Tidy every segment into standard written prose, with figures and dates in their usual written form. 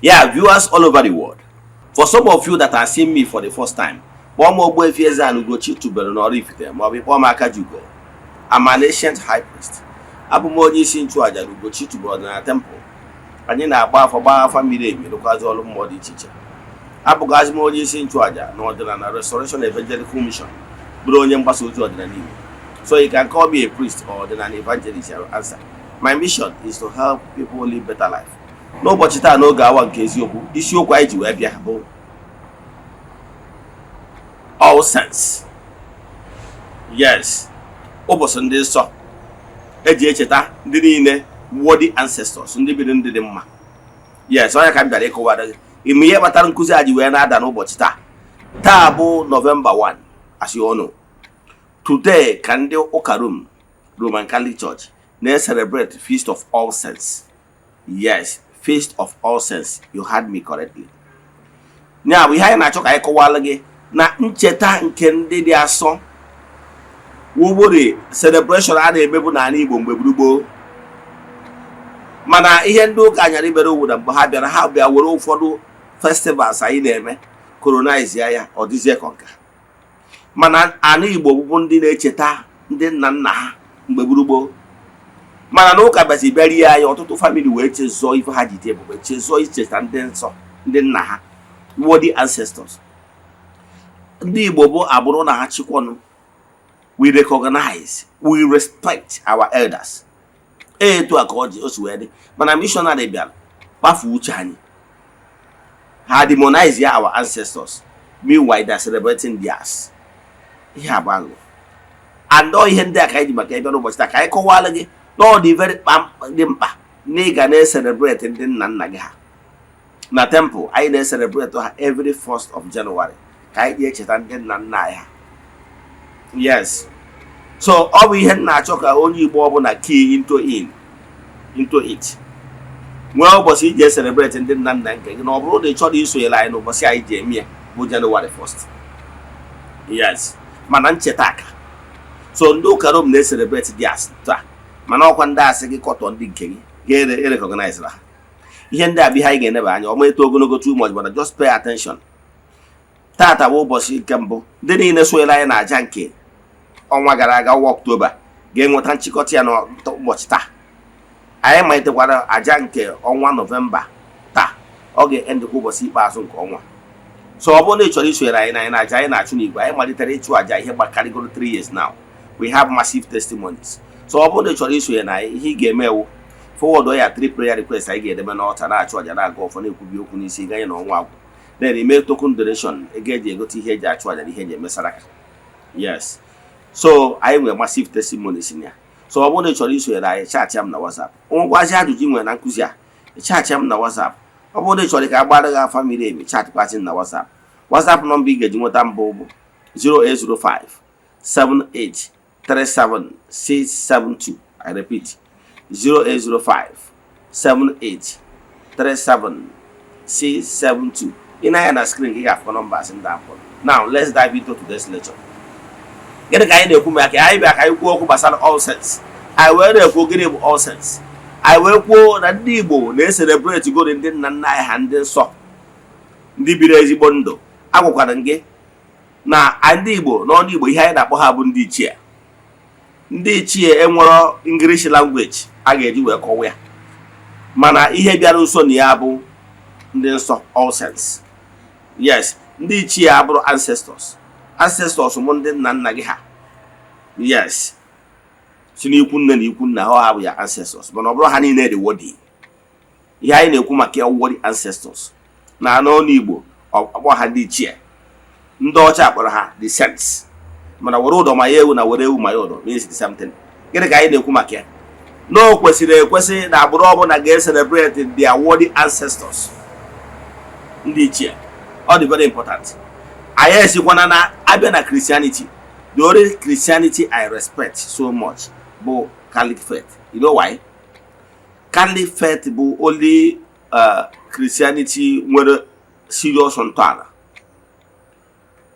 Yeah, viewers all over the world. For some of you that are seeing me for the first time, kpọọ m Ogbuefi Eze-Ana Ugochi tubelu n'Oraifite maọbụ ịkpọọ m Akajiugo. I'm an ancient high priest. Abụ m onye isi nchụaja na Ugochi tubelu ọdịnala temple. Anyị na-agba afọ, gbaa afa miri emi, rụkwazi ọrụ mmụọ dị iche iche. Abụgazi m onye isi nchụaja na Ọdịnala Restoration Evangelical Mission, bụrụ onye mgbasa ozi ọdịnala Igbo. So you can call me a priest or ọdịnala evangelist, I will answer. My mission is to help people live better life. N'ụbọchị taa, n'oge awa nke eziokwu, isiokwu anyị ji wee bịa bụ All Saints. Yes, ụbọchị ndị nsọ eji echeta ndị niile, worthy ancestors, ndị biri ndị dị mma. Yes, onye ka m bịara ịkọwara gị ime ihe kpatara nkụzi a ji wee na-ada n'ụbọchị taa. Taa bụ November 1. As you all know, today ka ndị ụka Rome, Roman Catholic Church, na-celebrate Feast of All Saints. Yes, Feast of All Saints, you heard me correctly. Ya bụ ihe anyị na-achọ ka anyị kọwara gị na ncheta nke ndị dị asọ wụgbori celebration a na-emebu n'ala Igbo mgbe gburugburu. Mana ihe ndị ụka anyara ibere owu na mgbe ha bịara, ha bịa were ụfọdụ festivals anyị na-eme, colonize ya, ọ dịzie ka nka. Mana ala Igbo bụbu ndị na-echeta ndị nna nna ha mgbe gburugburu. Mana na ụka bịazi bịa rie anyị, ọtụtụ family wee chezọọ ife ha ji dị ebube, chezọọ icheta ndị nsọ, ndị nna ha, worthy ancestors. Ndị Igbo bụ agbụrụ na ha chịkwanụ. We recognize, we respect our elders. Etu a ka ọ ji o si wee dị. Mana missionary bịara kpafuo uche anyị, ha demonize ya, our ancestors. Meanwhile, they are celebrating theirs. Ihe a bụ aghụghọ. And ọ ihe ndị a ka anyị ji maka ịbịa n'ụbọchị taa, ka anyị kọwara gị na ọ dị very dị mkpa na ị ga na-ecelebrate ndị nna nna gị ha. Na temple anyị na-ecelebrate ha every 1st of January, ka anyị ga-echeta ndị nna nna anyị ha. Yes, so ọ bụ ihe m na-achọ ka onye Igbo ọbụla key into it. Nwee ụbọchị iji ecelebrate ndị nna nna nke gị, na ọ bụrụ na ị chọrọ isonyere anyị n'ụbọchị anyị ji eme ya bụ January 1st. Yes, mana ncheta aka so ndị ụka Rom na-ecelebrate dị as taa, mana ọkwa ndị asị gị kọtọ ndị nke gị ga-erecognize ha. Ihe ndị a bụ ihe anyị ga-eneba anya. Ọma eto ogologo too much, but just pay attention. Tata bụ ụbọchị nke mbụ. Ndị niile sonyere anyị na aja nke ọnwa gara aga, ọnwa Ọktoba, ga-enweta nchịkọta ya n'ụbọchị taa. Anyị malitekwara aja nke ọnwa Nọvemba taa, ọ ga-endịkwa ụbọchị ikpeazụ nke ọnwa. So ọ bụrụ na ị chọrọ isonyere anyị na aja anyị na-achụ n'igwe, anyị malitere ịchụ aja ihe gbakarịgoro 3 years now. We have massive testimonies. So ọ bụrụ na ị chọrọ isonye na anyị, ihe ị ga-eme ewu forward ya three prayer request anyị ga-edebe n'ọta, na-achụ aja, na-aga ọfọ, na-ekwubi okwu n'isi ganye na ọnwa agwụ. Then ime token donation, ego eji egote ihe eji achụ aja na ihe eji eme saraka. Yes, so anyị nwere massive testimonies na ya. So ọ bụrụ na ị chọrọ isonyere anyị, chat m na WhatsApp. Nwekwazi ajụjụ ị nwere na nkụzi a, chat m na WhatsApp. Ọ bụrụ na ị chọrọ ka a gbara gị afa miri emi, chatkwasị m na WhatsApp. WhatsApp nọmba ị ga-eji nweta mbụ bụ 0805 78 37 672. I repeat, 0805 78 37 672. Ị na-anya na screen, gị ga-afụ numbers ndị akpọrọ. Now let's dive into today's lecture. Gịnị ka anyị na-ekwu maka anyị? Bịa ka anyị kwuo okwu gbasara All Saints. Anyị wee na-ekwu, gịnị bụ All Saints? Anyị wee kwuo na ndị Igbo na-ecelebrate gori ndị nna nna anyị ha, ndị nsọ, ndị biri ezigbo ndụ. Agwakwara m gị na ndị Igbo, n'ọnụ Igbo, ihe anyị na-akpọ ha bụ ndị ichie. Ndị ichie enwero English language a ga-eji wee kọwa ya, mana ihe bịara nso na ya bụ ndị nsọ, All Saints. Yes, ndị ichie abụrụ ancestors. Ancestors mụ ndị nna nna gị ha, yes, si n'ikwu nne na ikwu nna ha, ha bụ ya ancestors. Mana ọ bụrụ ha niile dị worthy. Ihe anyị na-ekwu maka ya, worthy ancestors, na n'ọnụ Igbo akpọ ha ndị ichie. Ndị ọcha kpọrọ ha the saints. Mana were ụdọ ma ya ewu na were ewu ma ya ụdọ means the same thing. Gịnị ka anyị na-ekwu maka ya? Na o kwesịrị ekwesị na agbụrụ ọbụla ga-ecelebrate their worthy ancestors, ndị ichie. Ọ dị very important. Anyị esikwana na abịa na Christianity. The only Christianity I respect so much bụ Catholic faith. You know why? Catholic faith bụ only Christianity nwere serious ntọala,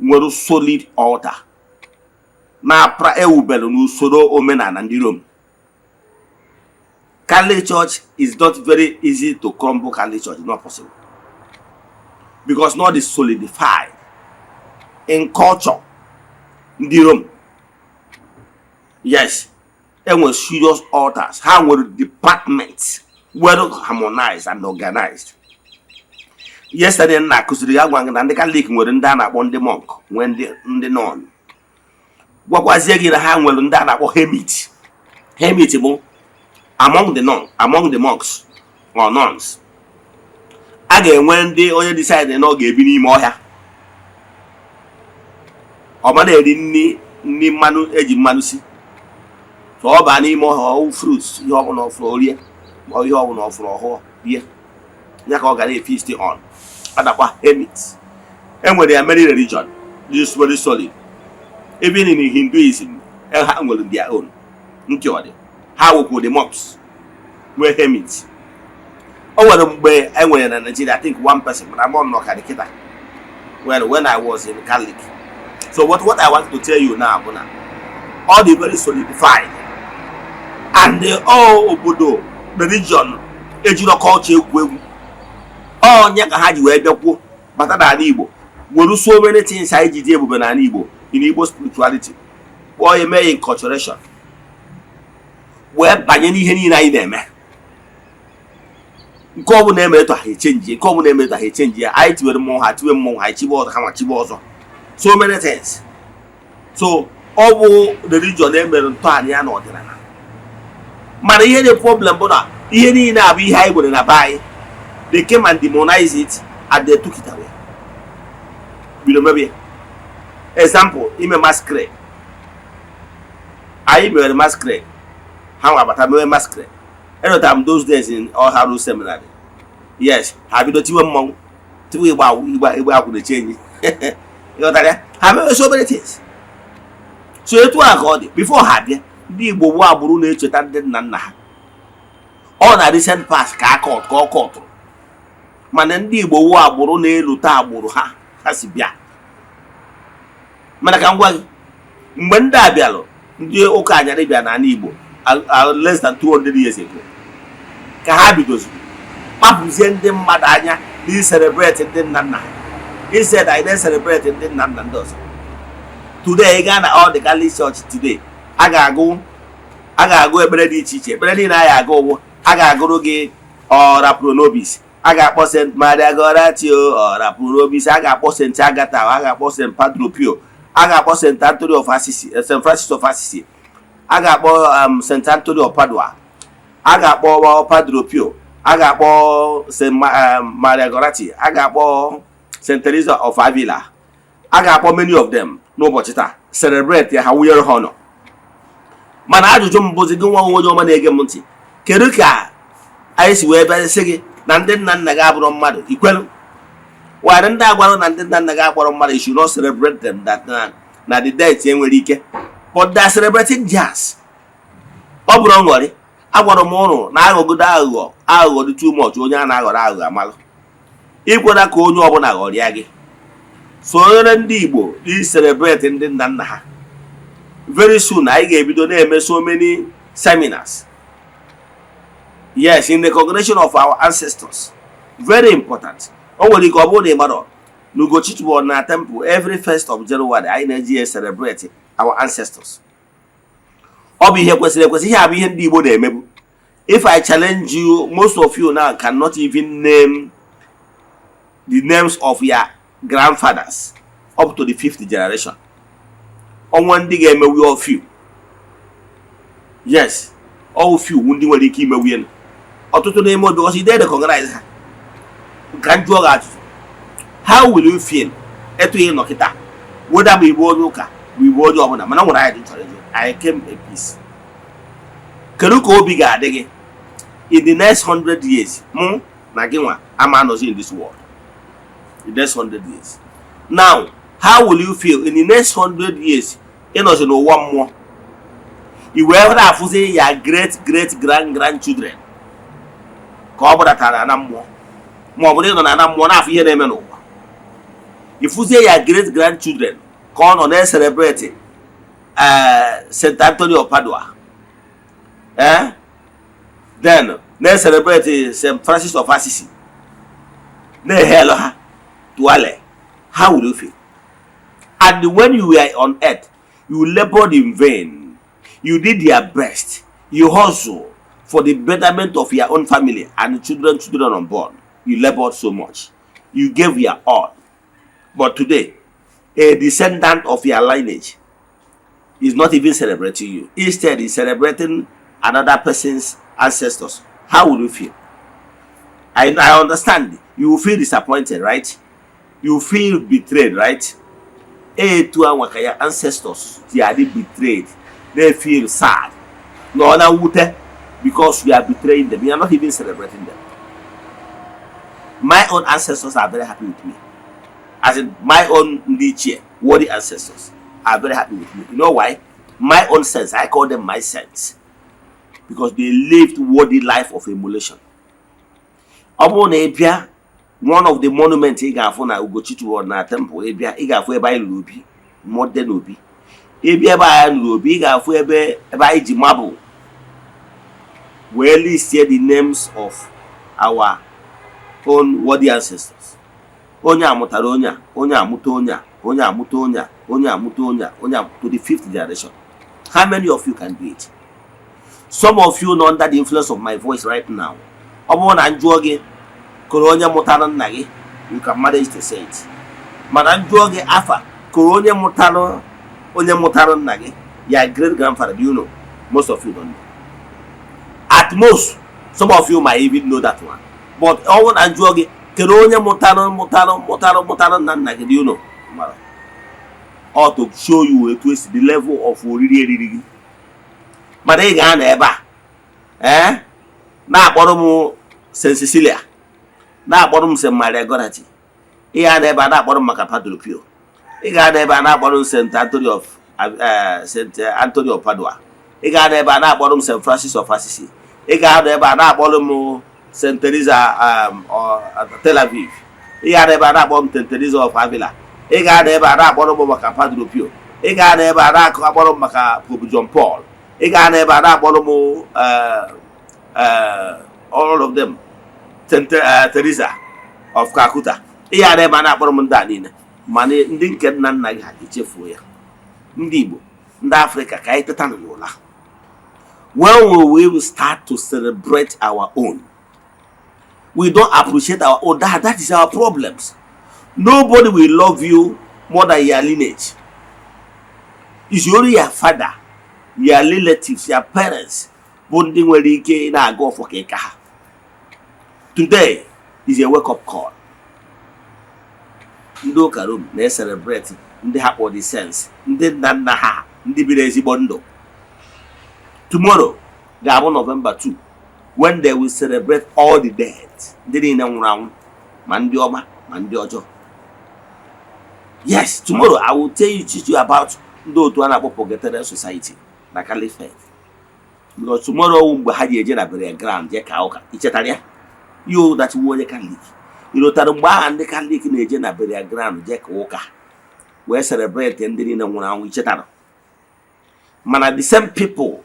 nwere solid altar na-apra ewubere n'usoro omenala ndị Rome. Catholic Church is not very easy to crumble. Catholic Church is not possible. Because not is solidified in culture ndị Rome. Yes, enwere serious altars. Ha nwere departments well harmonized and organized. Yesterday m na-akụziri ya, gwa gị na ndị Katọlik nwere ndị a na-akpọ ndị monk, nwee ndị nun. Gwakwazie gị na ha nwere ndị a na-akpọ hermit. Hermit bụ among the nun, among the monks or nuns, a ga-enwe ndị onye decide na ọ ga-ebi n'ime ọhịa, ọ ma na-eri nri nri mmanụ eji mmanụ si. So ọ baa n'ime ọhịa, ọwụ fruits, ihe ọbụla ọfụrụ orie, ma ihe ọbụla ọfụrụ ọhụụ rie ya, ka ọ gara feast on. A na-akpọ hermit. Enwere ya many religion is very solid. Even in Hinduism, ha nwere their own. Ntị ọ dị ha wekwu the monks, nwee hermit. O nwere mgbe e nwere na Nigeria, I think one person, but I'm not ka kịta. Well, when I was in Catholic. So what I want to tell you now bụ na all the very solidified and the all obodo religion ejiro culture egwu egwu. Onye ka ha ji wee bịakwuo bata n'ala Igbo, were so many things anyị ji dị ebube n'ala Igbo, in Igbo spirituality, kpọọ ya, mee ya inculturation, wee banye n'ihe niile anyị na-eme. Nke ọ bụla emere ha echange, nke ọ bụla emere ha echange ya. Anyị tiwere mmọnwụ, ha tiwe mmọnwụ, ha chibe ọzọ, ha nwa chibe ọzọ, so many things. So ọ bụ religion emere ntọala ya n'ọdịnala. Mana ihe dị problem bụ na ihe niile abụ ihe anyị nwere na be anyị, they came and demonize it and they took it away, bido mebe ya. Example, ime masquerade. Anyị mere masquerade, ha nwa bata mewe masquerade. Enwetara m those days in Ọharụ Seminary. Yes, ha bido tiwe mmọnwụ, tiwe ịgba ịgba ịgba akwụna enyi. Ịghọtara ya? Ha mewe so many things. So etu a ka ọ dị before ha bịa. Ndị Igbo bụ agbụrụ na-echeta ndị nna nna ha. Ọ na recent past ka aka ka ọ kọtụrụ, mana ndị Igbo wụ agbụrụ na-elute agbụrụ ha ha si bịa. Mana ka m gwa gị, mgbe ndị a bịalụ, ndị ụka anyarị bịa n'ala Igbo less than 200 years ago, ka ha bidoziri kpapụzie ndị mmadụ anya n'icelebrate ndị nna nna ha, instead anyị na-celebrate ndị nna nna ndị ọzọ. Today, ị gaa na all the Catholic Church today, a ga-agụ ekpere dị iche iche. Ekpere niile anyị agụ ụgwọ a ga-agụrụ gị Ora Pro Nobis, a ga-akpọ St Maria Goretti, Ora Pro Nobis, a ga-akpọ St Agatha, a ga-akpọ St Padre Pio, a ga-akpọ St Anthony of Assisi, St Francis of Assisi, a ga-akpọ St Anthony of Padua, a ga-akpọ Padre Pio, a ga-akpọ St Maria Goretti, a ga-akpọ St Teresa of Avila, a ga-akpọ many of them n'ụbọchị taa, celebrate ya, ha wụnyere ha ọnọ. Mana ajụjụ m bụzi, gị nwa onye ọma na-ege m ntị, kedu ka anyị si wee bịa sị gị na ndị nna nna gị abụrụ mmadụ? Ikwelu were ndị agwarụ na ndị nna nna gị akpọrọ mmadụ, you should not celebrate them, that na the death enwere ike, but they are celebrating jazz. Ọ bụrụ nghọrị, agwara m ụnụ na aghọgodo aghụghọ, aghụghọ dị too much. Onye a na-aghọrọ aghụghọ amalụ. Ikwela ka onye ọbụla ghọrịa gị. Sonyere ndị Igbo celebrate ndị nna nna ha. Very soon anyị ga-ebido na-eme so many seminars, yes, in recognition of our ancestors. Very important. O nwere ike ọ bụrụ na ị marọ na Ugochi na temple, every 1st of January anyị na-eji ya celebrate our ancestors. Ọ bụ ihe kwesịrị ekwesị. Ihe a bụ ihe ndị Igbo na-emebu. If I challenge you, most of you now cannot even name the names of your grandfathers up to the fifth generation. Ọnwa ndị ga-emewu all few. Yes, all few ndị nwere ike imewu ya. Ọtụtụ n'ime, because you dey recognize ha. Ka m jụọ gị ajụjụ: how will you feel etu ị nọ kịta, whether ma igbo onye ụka ma igbo onye ọbụla, mana nwere anyị chọrọ ịjụ? I came a peace. Kedu ka obi ga-adị gị in the next 100 years, mụ na gị nwa ama anọzi in this world in the next 100 years now? How will you feel in the next 100 years ịnọzi n'ụwa mmụọ, i wee na-afụzi ya great great grand grandchildren ka ọ gbadatara na mmụọ, ma ọ bụ na ị nọ na mmụọ na-afụ ihe na-eme n'ụwa, ịfụzie ya great grandchildren ka ọ nọ na-celebrate St. Anthony of Padua, then na-celebrate St. Francis of Assisi, na-ehelu ha to Tuale, how will you feel? And when you were on earth, you labored in vain. You did your best. You hustle for the betterment of your own family and children unborn. You labored so much. You gave your all. But today, a descendant of your lineage is not even celebrating you. Instead, he's celebrating another person's ancestors. How will you feel? I understand. You will feel disappointed, right? You feel betrayed, right? Etu anwa ka ya ancestors they are betrayed. They feel sad. No, na wute because you are betraying them. You are not even celebrating them. My own ancestors are very happy with me. As in my own ndị ichie, worthy ancestors are very happy with me. You know why? My own saints, I call them my saints. Because they lived worthy life of emulation. Ọ bụrụ na ị bịa one of the monuments ị ga-afụ na Ugochi na temple, ị bịa, ị ga-afụ ebe anyị lụrụ obi, modern obi. Ị bịa ebe anyị lụrụ obi, ị ga-afụ ebe anyị ji marble wee list the names of our own worthy ancestors. Onye a mụtara onye a, onye amụta onye a, onye amụta onye a, onye amụta onye a, onye a, to the fifth generation. How many of you can do it? Some of you nọ under the influence of my voice right now, ọ bụrụ na m jụọ gị kụrụ onye mụtara nna gị, you can manage to say it. Mana m jụọ gị afa kụrụ onye mụtara onye mụtara nna gị, your great grandfather, do you know? Most of you don't know. At most, some of you might even know that one. But ọ bụrụ na m jụọ gị kedu onye mụtara mụtara mụtara mụtara nna nna gị, do you know? Mara or to show you etu esi the level of oriri eriri gị. Mana ị ga-anọ ebe a, ee, na-akpọrọ m St. Cecilia, na-akpọrọ m St. Maria Goretti. Ị ga-anọ ebe a na-akpọrọ m maka Padre Pio. Ị ga-anọ ebe a na-akpọrọ m St. Anthony of Padua. Ị ga-anọ ebe a na-akpọrọ m St. Francis of Assisi. Ị ga-anọ ebe a na-akpọrọ m St. Teresa Tel Aviv. Ị ga-anọ ebe a na-akpọrọ m St. Teresa of Avila. Ị ga-anọ ebe a na-akpọrọ m maka Padre Pio. Ị ga-anọ ebe a na-akpọrọ m maka Pope John Paul. Ị ga-anọ ebe a na-akpọrọ m all of them, St. Teresa of Calcutta. Ị ga-anọ ebe a na-akpọrọ m ndị a niile, mana ndị nke nna nna gị ha echefuo ya. Ndị Igbo, ndị Afrịka, ka anyị teta n'ụla. When will we start to celebrate our own? We don't appreciate our own. That is our problems. Nobody will love you more than your lineage. It's only your father, your relatives, your parents bụ ndị nwere ike ị na-aga ọfọ ka ịka ha. Today is a wake up call. Ndị ụka Rom na-celebrate ndị ha kpọ the saints, ndị nna nna ha, ndị biri ezigbo ndụ. Tomorrow ga-abụ November 2, when they will celebrate all the dead, ndị niile nwụrụ anwụ, ma ndị ọma ma ndị ọjọọ. Yes, tomorrow I will tell you, teach you about ndị otu a na-akpọ Purgatorial Society na Catholic faith, because tomorrow wụ mgbe ha ji eje na burial ground jee ka ụka. Ichetara ya, you that wu onye Catholic, ị lụtara mgbe ahụ ndị Catholic na-eje na burial ground jee ka ụka wee celebrate ndị niile nwụrụ anwụ? Ichetara? Mana the same people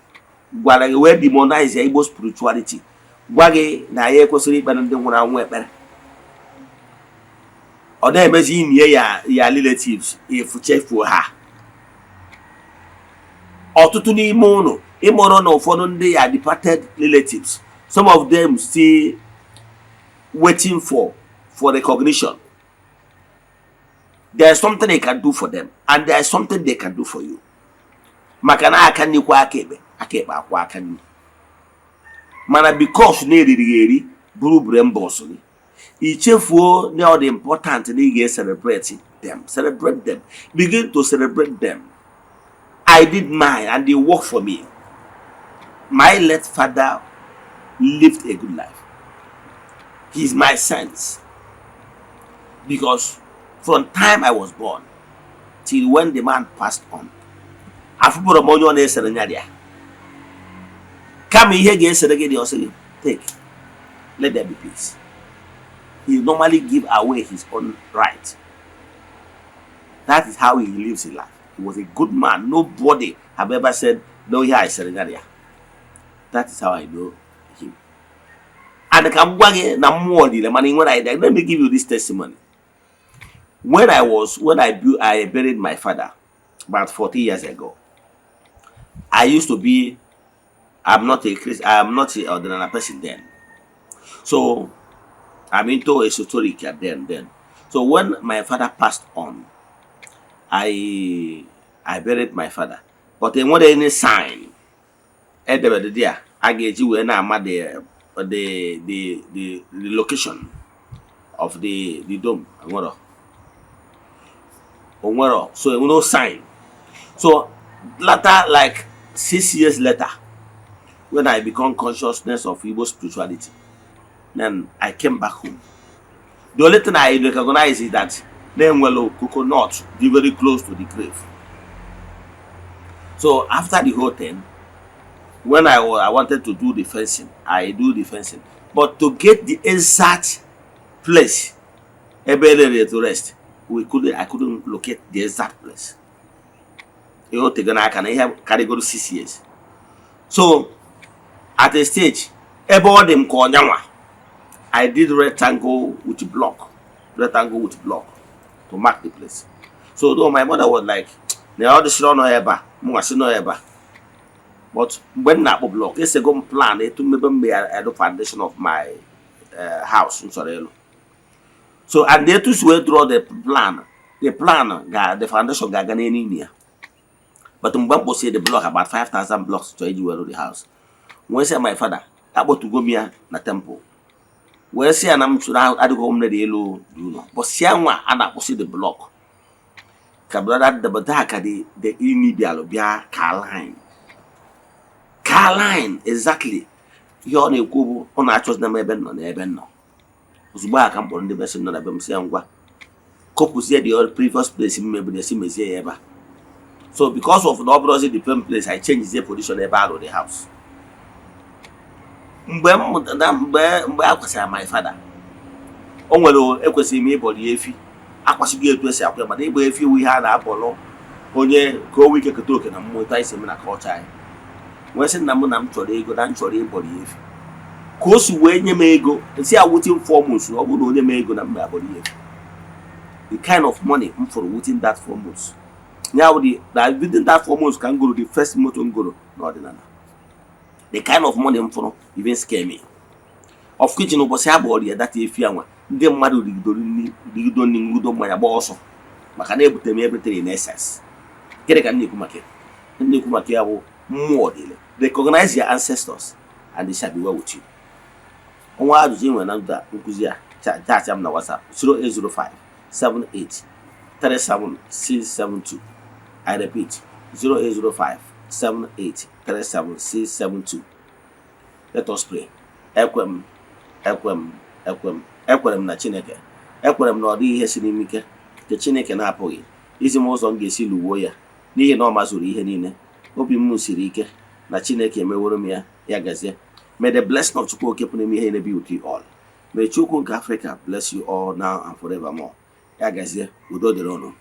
gwara gị wee demonize ya Igbo spirituality, gwa gị na ya ekwesịrị ikpere ndị nwụrụ anwụ ekpere. Ọ na-emezi inie ya ya relatives efu chefuo ha. Ọtụtụ n'ime ụnụ ịmụrụ na ụfọdụ ndị ya departed relatives, some of them still waiting for recognition. There is something they can do for them and there is something they can do for you, maka na aka nri kwa aka ekpe, aka ekpe akwa aka nri. Mana because na eriri ya eri buru brain box gị, ichefuo na ọ dị important na ị ga-celebrate them. Celebrate them, begin to celebrate them. I did mine and they work for me. My late father lived a good life. He's my saint because from time I was born till when the man passed on, afụbụrụ m onye ọ na-esere nya ya. Kama ihe ga-esere gị dị, ọsị gị take, let there be peace. He normally give away his own right. That is how he lives his life. He was a good man. Nobody have ever said no ihe a esere nya ya. That is how I know him. And ka m gwa gị na mmụọ dịrị, mana ị nwere idea. Let me give you this testimony. When I was when I bu I buried my father about 40 years ago, I used to be I'm not a Christ, I'm not a ordinary person then. So I'm into esoteric then. So when my father passed on, I buried my father, but enwere any sign edebere there a ga-eji wee na-ama the location of the dome. Enwero, onwero, so no sign. So later, like 6 years later, when I become consciousness of Igbo spirituality, then I came back home. The only thing I recognize is that na-enwelu coconut dị very close to the grave. So after the whole thing, when I wanted to do the fencing, I do the fencing, but to get the exact place ebe erere to rest, we couldn't I couldn't locate the exact place. Ihe o tego n'aka na ihe karịgoro 6 years. So at a stage, ebe ọ dị m ka ọnyanwa, I did rectangle with block, rectangle with block to mark the place. So though my mother was like na ọ dịsịrị ọnụ ebe a, m nwasị nọ ebe a, but mgbe m na-akpụ block, esego m plan etu mmebe m edo foundation of my house m chọrọ ịlụ. So and etu si wee draw the plan, the plan ga the foundation ga-aga n'elu ili ya. But mgbe m kpụsịrị the block, about 5000 blocks chọrọ iji wee rụ the house, wee sị my father akpọtugo m ya na temple, wee sị ya na m chụrụ adịghị m ready elu dị ụlọ, but si ya nwa a na-akpụsị the block ka brother debata ka the ini bịalụ bịa ka line exactly. Ihe ọ na-ekwu bụ ọ na-achọzi na m ebe m nọ na ebe m nọ. Ozugbo a ka m kpọrọ ndị besi nọ na be m, sị ya ngwa, kọpụzie the previous place m mebiri, esi mezie ya ebe a. So because of na ọ bụrụzi the same place, I change the position ebe a rụ the house. Mgbe m na mgbe a kwasịrị my father, o nwere ekwesịrị m ịbọrọ ya efi. Akwasịghị etu esi akwa ya, mana ịgba efi wụ ihe a na-abọrọ onye ka o nwee ike keta oke na mmụọ, etu anyị si eme na culture anyị. Wee sị nna m na m chọrọ ego, na m chọrọ ịbọrọ ya efi. Ka o si wee nye m ego, si ya within 4 months, ọ bụrụ na onye m ego na m ga-abọrọ ya efi. The kind of money m fụrụ within that 4 months, ya bụ the na within that 4 months ka m goro the first moto m goro n'ọdịnala. The kind of money m fụrụ even scare me, of which na ụbọchị a gbọrọ ya data efi anwa, ndị mmadụ rigidoro nri, rigido nri, ṅụgido mmanya, gba ọsọ, maka na ebutere m everything in excess. Gịnị ka m na-ekwu maka ya? M na-ekwu maka ya bụ mmụọ dịle. Recognize your ancestors and it shall be well with you. Ọnwa ajụjụ ị nwere na ndụ a, nkụzi a, chat m na WhatsApp 0805 78 37672. I repeat, 0805 78 37672. Let us pray. Ekwe m, ekwe m, ekwe m, ekwere m na Chineke. Ekwere m na ọ dịghị ihe siri m ike nke Chineke na-apụghị izi m ụzọ m ga-esi lụwuo ya, n'ihi na ọ mazuru ihe niile. Obi m siri ike na Chineke emeworo m ya. Ya gazie. May the blessing of Chukwu Oke pụrụ ime ihe be with you all. May Chukwu nke Africa bless you all now and forevermore. Ya gazie, udo dịrị unu.